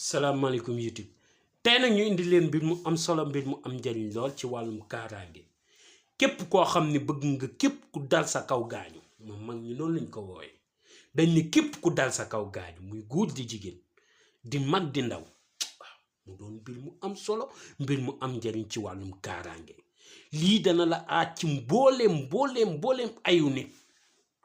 salaamaaleykum YouTube tey nag ñu indi leen mbir mu am solo mbir mu am njariñ lool ci wàllum kaaraange képp koo xam ne bëgg nga képp ku dal sa kaw gaañu moom mag ñi noonu lañ ko wooyee dañ ne képp ku dal sa kaw gaañu muy góor di jigéen di mag di ndaw waaw mu doon mbir mu am solo mbir mu am njariñ ci wàllum kaaraange lii dana la aar ci mbooleem ayu nit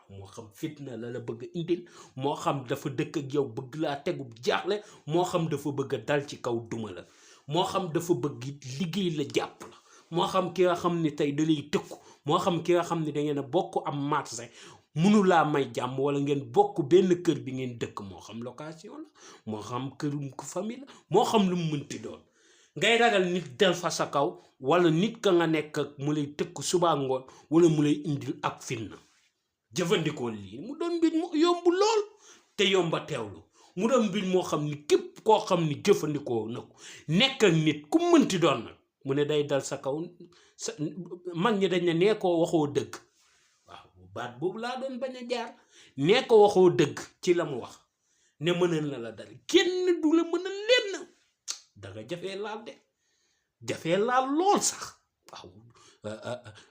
moo xam fitna la bëgg a indil moo xam dafa dëkk ak yow bëgg laa tegub jaaxle moo xam dafa bëgg a dal ci kaw duma la moo xam dafa bëgg liggéey la jàpp la moo xam ki nga xam ni tey da lay tëkku moo xam ki nga xam ni da ngeen a bokk am marché munu laa may jàmm wala ngeen bokk benn kër bi ngeen dëkk moo xam location la moo xam kërum famille la moo xam lu mu mënti doon ngay ragal nit del fa sa kaw wala nit ka nga nekk ak mu lay tëkk subaa ngoon wala mu lay indil ak fitna jëfandikoo lii mu doon mbir mu yomb lool te yomba teewlu mu doon mbir moo xam ni képp koo xam ni jëfandikoo na ko nekk ak nit ku mënti doon nag mu ne day dal sa kaw sa mag ñi dañ ne nee koo waxoo dëgg waaw baat boobu laa doon bañ a jaar nee ko waxoo dëgg ci la mu wax ne mënal na la dal kenn du la mënal lenn danga jafee laal de jafee laal lool sax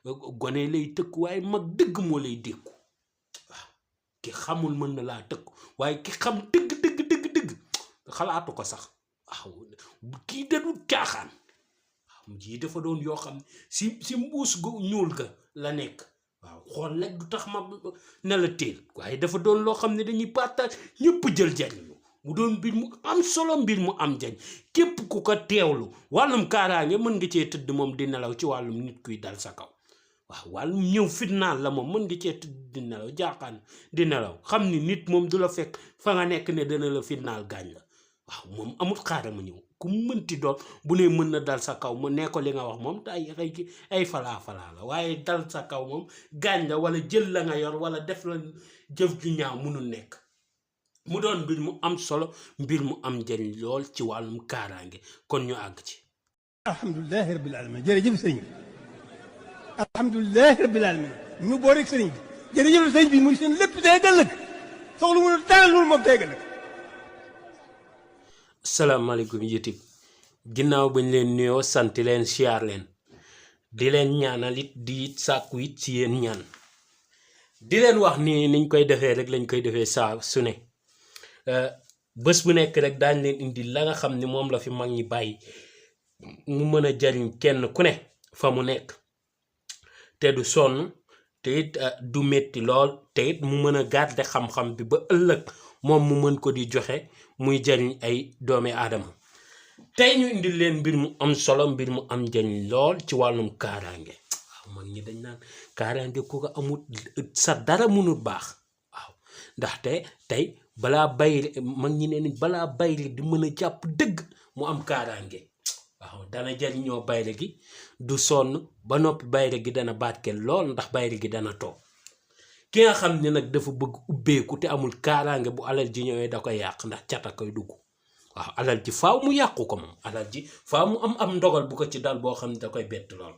waaw gone lay tëkk waaye mag dëgg moo lay dékku ki xamul mën na laa tëkk waaye ki xam dëgg xalaatu ko sax waaw kii da du caaxaan waaw jii dafa doon yoo xam ne si mbuus gu ñuul ga la nekk waaw xool nag du tax ma ne la teel waaye dafa doon loo xam ne dañuy partage ñëpp jël jariñu mu doon mbir mu am solo mbir mu am jañ képp ku ko teewlu wàllum kaaraange mën nga cee tëdd moom di nelaw ci wàllum nit kuy dal sa kaw waaw wàllum ñëw fitnaal la moom mën nga cee tëdd di nelaw jaaxaan di nelaw xam ni nit moom du la fekk fa nga nekk ne dana la fitnaal gaañ la waaw moom amul xaaral ma ñëw ku mënti doon bu ne mën na dal sa kaw mu ne ko li nga wax moom te ay falaa la waaye dal sa kaw moom gaañ la wala jël la nga yor wala def la jëf ju ñaaw mënul nekk mu doon mbir mu am solo mbir mu am njariñ lool ci wàllum kaaraange kon ñu àgg ci alhamdulilahi rabbil alamin jërëjëf sëriñ bi alhamdulilahi rabbil alamin ñu boo rek sëriñ bi jërëjëf sëriñ bi muy seen lépp tey ëllëg soxla mu dara loolu moom tey ëllëg salaamaaleykum YouTube ginnaaw bañ leen nuyoo sant leen siyaar leen di leen ñaanal it di sàkku it ci yéen ñaan di leen wax ni niñ koy defee rek lañ koy defee saa su ne bés bu nekk rek daañ leen indi la nga xam ni moom la fi mag ñi bàyyi mu mën a jariñ kenn ku ne fa mu nekk te du sonn te it du metti lool te it mu mën a garder xam-xam bi ba ëllëg moom mu mën ko di joxe muy jariñ ay doomi aadama tey ñu indi leen mbir mu am solo mbir mu am njariñ lool ci wàllum kaaraange waaw mag ñi dañ naan kaaraange ku ko amul sa dara mënul baax waaw ndaxte tey balaa bayri mag ñi ne ni balaa bayri di mën a jàpp dëgg mu am kaaraange waaw dana jariñoo bayre gi du sonn ba noppi bayre gi dana barkeel lool ndax bayre gi dana toog ki nga xam ne nag dafa bëgg ubbeeku te amul kaaraange bu alal ji ñëwee da koy yàq ndax cata koy dugg waaw alal ji faaw mu yàqu ko moom alal ji faaw mu am ndogal bu ko ci dal boo xam ne da koy bett lool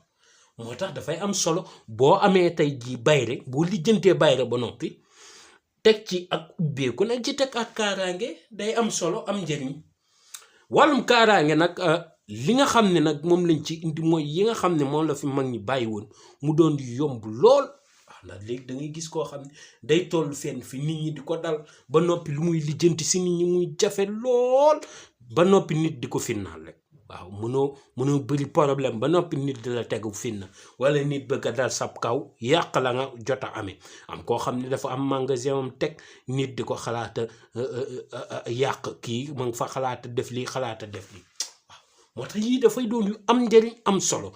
moo tax dafay am solo boo amee tey ji bayre boo lijjantee bayre ba noppi teg ci ak ubbeeku nag ci teg ak kaaraange day am solo am njëriñ wàllum kaaraange nag li nga xam ne nag moom lañ ci indi mooy yi nga xam ne moom la fi mag ñi bàyyi woon mu doon yomb lool waaw ndax léegi da ngay gis koo xam ne day toll fenn fi nit ñi di ko dal ba noppi lu muy lijjanti si nit ñi muy jafe lool ba noppi nit di ko finnaal rek waaw mënoo bëri problème ba noppi nit di la tegu finna wala nit bëgg a dal sab kaw yàq la nga jot a amee am koo xam ne dafa am magasin am teg nit di ko xalaata yàq kii ma nga fa xalaata def lii xalaata def lii moo tax yii dafay doon yu am njëriñ am solo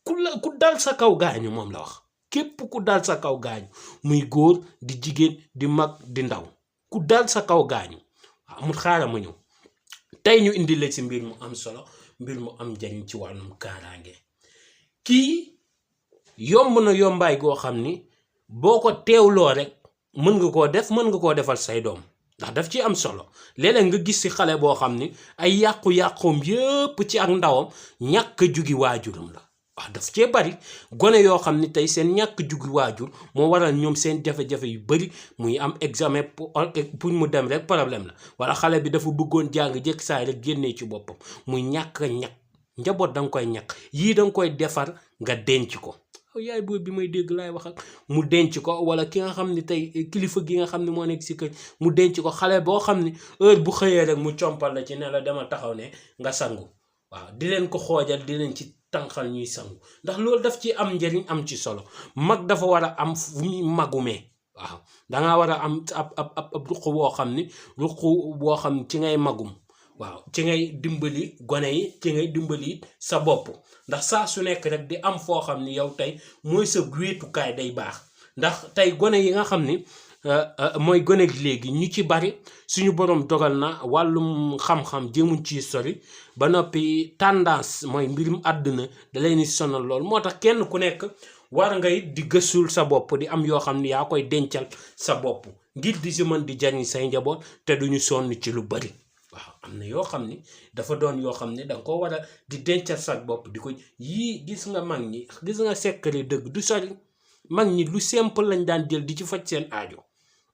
ku dal sa kaw gaañu moom la wax képp ku dal sa kaw gaañu muy góor di jigéen di mag di ndaw ku dal sa kaw gaañu amul xaaral ma ñëw tey ñu indi la ci mbir mu am solo mbir mu am njëriñ ci wàllum kaaraange kii yomb na yombaay goo xam ni boo ko teewloo rek mën nga koo def mën nga koo defal say doom ndax daf ci am solo léeg-léeg nga gis ci xale boo xam ni ay yàqu-yàqoom yëpp ci ak ndawam ñàkk a jugi waajuram la waaw daf cee bari gone yoo xam ni tey seen ñàkk jugi waajur moo waral ñoom seen jafe-jafe yu bari muy am examen pour mu dem rek problème la wala xale bi dafa bëggoon jàng jëkk saay rek génnee ci boppam muy ñàkk a ñàkk njaboot da nga koy ñàkk yii da nga koy defar nga denc ko yaay boobu bi may dégg laay wax ak mu denc ko wala ki nga xam ni tey kilifa gi nga xam ne moo nekk si kër mu denc ko xale boo xam ni heure bu xëyee rek mu compal la ci ne la dama taxaw ne nga sangu waaw di leen ko xoojal di leen ci tànqal ñuy sangu ndax loolu daf ci am njëriñ am ci solo mag dafa war a am fu muy magumee waaw dangaa war a am ab ruq boo xam ni ci ngay magum waaw ci ngay dimbali gone yi ci ngay dimbali sa bopp ndax saa su nekk rek di am foo xam ni yow tey mooy sa wéetukaay day baax ndax tey gone yi nga xam ni mooy gone gi léegi ñu ci bari suñu borom dogal na wàllum xam-xam jéemuñ ci sori ba noppi tendance mooy mbirum àdduna da leen di sonal lool moo tax kenn ku nekk war ngay di gëstul sa bopp di am yoo xam ni yaa koy dencal sa bopp ngir di si mën di jariñ say njaboot te duñu sonn ci lu bari waaw am na yoo xam ni dafa doon yoo xam ne danga ko war a di dencal sa bopp di ko yii gis nga mag ñi gis nga secret dëgg du sori mag ñi lu simple lañ daan jël di ci faj seen aajo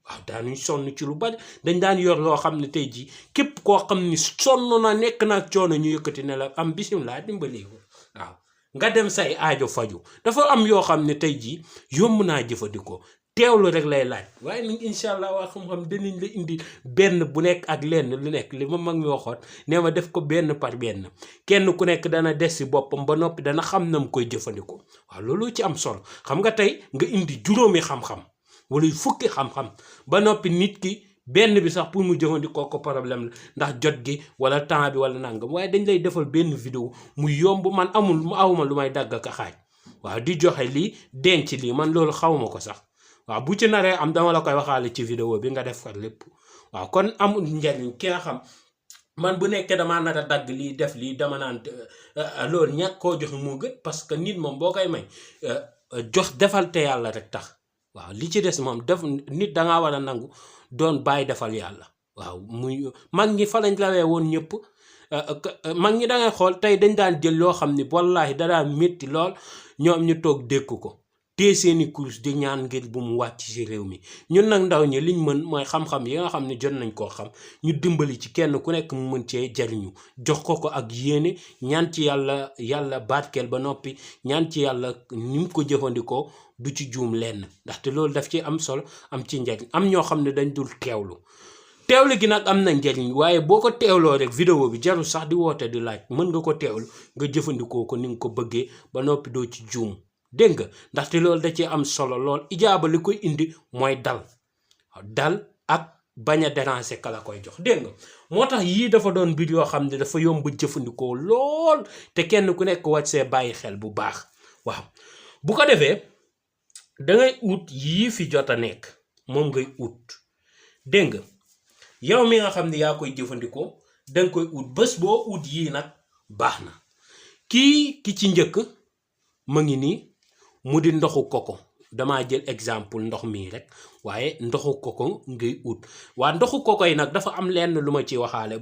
waaw daanuñ sonn ci lu bari dañ daan yor loo xam ne tey jii képp koo xam ni sonn na nekk naag coono ñu yëkkati ne la am bisimilah dimbali ko waaw nga dem say aajo faju dafa am yoo xam ne tey jii yomb naa jëfandikoo teewlu rek lay laaj waaye nag incha allah waa xam-xam danañ la indi benn bu nekk ak lenn lu nekk li ma mag mi waxoon nee ma def ko benn par benn kenn ku nekk dana des si boppam ba noppi dana xam na mu koy jëfandikoo waaw loolu ci am solo xam nga tey nga indi juróomi xam-xam wala fukki xam-xam ba noppi nit ki benn bi sax pour mu jëfandikoo ko problème la ndax jot gi wala temps bi wala nangam waaye dañ lay defal benn vidéo mu yomb man awma lu may dagg ak a xaaj waaw di joxe lii denc lii man loolu xawma ko sax waaw bu ci naree am dama la koy waxaale ci vidéo bi nga def ko lépp waaw kon amul njariñ ki nga xam man bu nekkee damaa nar a dagg lii def lii dama naan loolu ñàkk koo joxe moo gën parce que nit moom boo koy may jox defal te yàlla rek tax waaw li ci des moom def nit dangaa war a nangu doon bàyyi defal yàlla waaw muy mag ñi fa lañ lawee woon ñëpp mag ñi dangay xool tey dañ daan jël loo xam ni wallaahi da daan métti lool ñoom ñu toog dékku ko tee seeni kurus di ñaan ngir bu mu wàcc ci réew mi ñun nag ndaw ñi liñ mën mooy xam-xam yi nga xam ne jot nañ koo xam ñu dimbali ci kenn ku nekk mu mën cee jariñu jox ko ak yéene ñaan ci yàlla barkeel ba noppi ñaan ci yàlla ni mu ko jëfandikoo du ci juum lenn ndaxte loolu daf ci am solo am ci njariñ am ñoo xam ne dañ dul teewlu gi nag am na njariñ waaye boo ko teewloo rek vidéo bi jarul sax di woote di laaj mën nga ko teewlu nga jëfandikoo ko ni nga ko bëggee ba noppi doo ci juum dégg nga ndaxte loolu da ci am solo lool ijaaba li koy indi mooy dal ak bañ a déranger ka la koy jox dégg nga moo tax yii dafa doon mbir yoo xam ne dafa yomb jëfandikoo lool te kenn ku nekk wàcc see bàyyi xel bu baax waaw bu ko defee dangay ut yii fi jot a nekk moom ngay ut dégg nga yow mi nga xam ne yaa koy jëfandikoo danga koy ut bés boo ut yii nag baax na ki ci njëkk ma ngi nii mu di ndoxu koko damaa jël exemple ndox mii rek waaye ndoxu koko ngay ut waa ndoxu koko yi nag dafa am lenn lu ma ci waxaale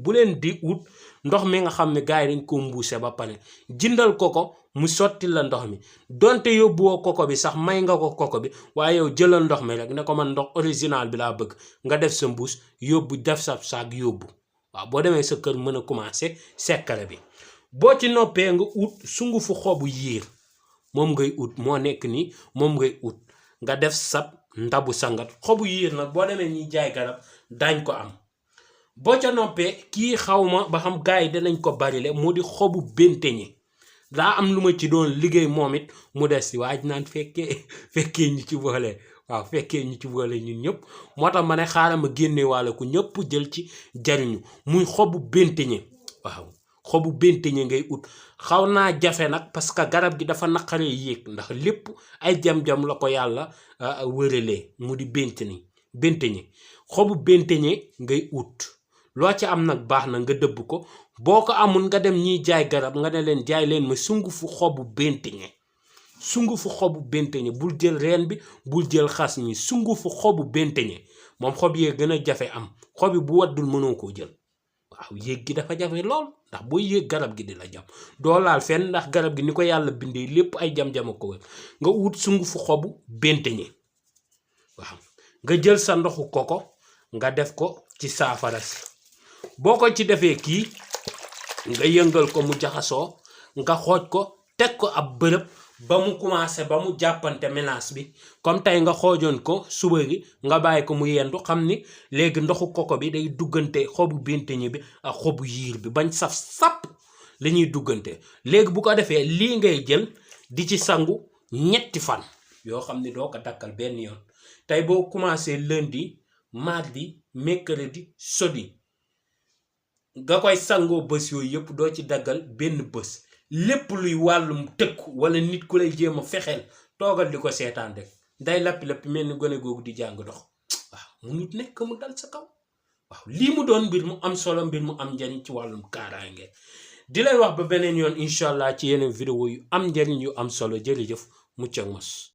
bu leen di ut ndox mi nga xam ne gars yi dañ ko mbuuse ba pare jëndal koko mu sotti la ndox mi donte yóbbuwoo koko bi sax may nga ko koko bi waaye yow jëlal ndox mi rek ne ko man ndox original bi laa bëgg nga def sa mbuus yóbbu def sa saag yóbbu waaw boo demee sa kër mën a commencé sekkare bi boo ci noppee nga ut sungufu xobu yiir moom ngay ut moo nekk nii moom ngay ut nga def sab ndabu sangat xobu yiir nag boo demee ñuy jaay garab daañ ko am boo ca noppee kii xawma ba xam gars yi danañ ko barile moo di xobu benteñe daa am lu ma ci doon liggéey moom it mu des si waaj naan fekkee ñu ci boole waaw fekkee ñu ci boole ñun ñëpp moo tax ma ne xaaral ma génne waale ku ñëpp jël ci jariñu muy xobu benteñe waaw xobu benteñe ngay ut xaw naa jafe nag parce que garab gi dafa naqaree yéeg ndax lépp ay jam-jam la ko yàlla wëralee mu di benteñe xobu benteñe ngay ut loo ci am nag baax na nga dëbb ko boo ko amul nga dem ñiy jaay garab nga ne leen jaay leen ma sungufu xobu benteñe bul jël reen bi bul jël xas ñi sungufu xobu benteñe moom xob yee gën a jafe am xob yi bu waddul mënoo koo jël waaw yéeg gi dafa jafe lool ndax booy yéeg garab gi di la jam doo laal fenn ndax garab gi ni ko yàlla bindee lépp ay jam-jama ko wër nga wut sungufu xobu benteñe waaw nga jël sa ndoxu koko nga def ko ci saafara si boo ko ci defee kii nga yëngal ko mu jaxasoo nga xooj ko teg ko ab bërëb ba mu commencé ba mu jàppante mélange bi comme tey nga xoojoon ko suba gi nga bàyyi ko mu yendu xam ni léegi ndoxu koko bi day duggante xobu benteñe bi ak xobu yiir bi bañ saf sàpp la ñuy duggante léegi bu ko defee lii ngay jël di ci sangu 3 fan yoo xam ni doo ko dakkal benn yoon tey boo commencé lundi mardi mercredi jeudi nga koy sangoo bés yooyu yëpp doo ci daggal benn bés lépp luy wàllum tëkku wala nit ku lay jéem a fexeel toogal di ko seetaan rek day lappi-lappi mel ni gone googu di jàng dox waaw munut nekk mu dal sa kaw waaw lii mu doon mbir mu am solo mbir mu am njariñ ci wàllum kaaraange di lay wax ba beneen yoon incha allah ci yeneen vidéo yu am njariñ yu am solo jërëjëf mucc ak mos